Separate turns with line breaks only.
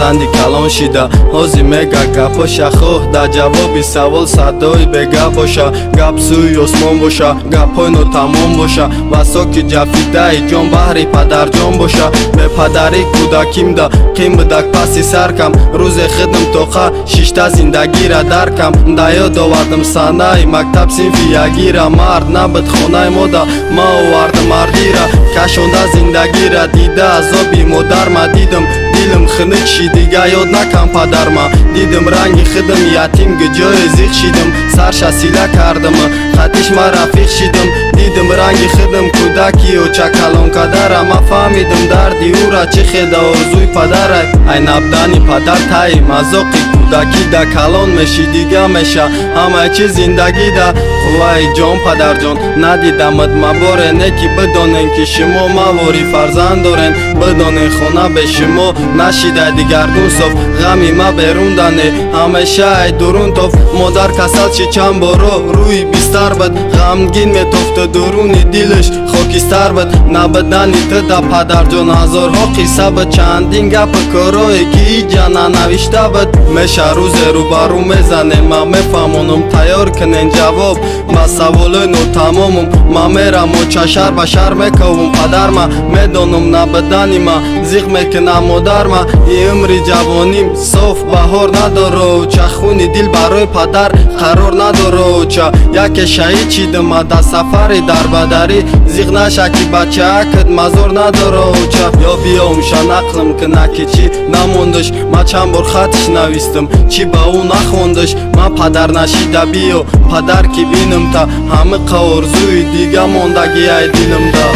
Фарзанди калон шида ҳози мега гапоша, хоҳ дар ҷавоби савол садои бегап боша, гап сӯи осмон боша, гапҳои нотамом боша, васоки ҷафидаи ҷон баҳри падарҷон боша. Бепадарӣ кӯдакимда қим будак паси саркам, рӯзе хидм тоқа шишта зиндагира даркам. Да ёд овардам санаи мактаб синфи ягира, мард набуд хонаи мода, ма овардам мардира. Кашонда зиндагира дида азоби модарма, дидам дилам хунук шид, дига ёд накам падарма. Дидам ранги хидм ятим гиҷое зиқ шидам, сарша сила кардам, хатиш ма рафиқ шидам. Дидам ранги хидм кӯдаки оча калонкадара, ма фаҳмидам дарди ӯра чӣ хеда орзуи падарай. Ай набдани падар таи мазоқи кӯдакӣ да калон меши, дига меша ҳамаи чиз зиндагида. Қувваи ҷон падарҷон надидамад маборе, не ки бидонен ки шумо мавори фарзанд дорен. Бидонен хона бе шумо нашида дигаргун соф, ғами ма берун дане ҳамеша ай дурун тоф. Модар касал ши чанд боро рӯи бистар буд, ғамгин метофту дуруни дилаш хокистар буд. Набудани ту да падарҷон ҳазорҳо қисса буд, чандин гапу корое ки иҷа нанавишта буд. Меша рӯзе рӯбарӯ мезанем, ман мефаҳмонам, тайёр кунен ҷавоб ба саволои нотамомум. Ман мерам оча шар ба шар мековум падарма, медонам набудани ма зиқ мекунам модарма. И умри ҷавоним соф баҳор надора оча, хуни дил барои падар қарор надора оча. Яке шаҳид шидам ма дар сафари дарбадарӣ, зиқ наша ки бачаакат мазор надора оча. Ё биёмша нақлм куна ки чӣ намондаш, ма чанд бор хатш навистам, чӣ ба ӯ нахондаш. Ман падар нашида биё падар ки бинам та, ҳамиқа орзуи дига мондагиай дилимда.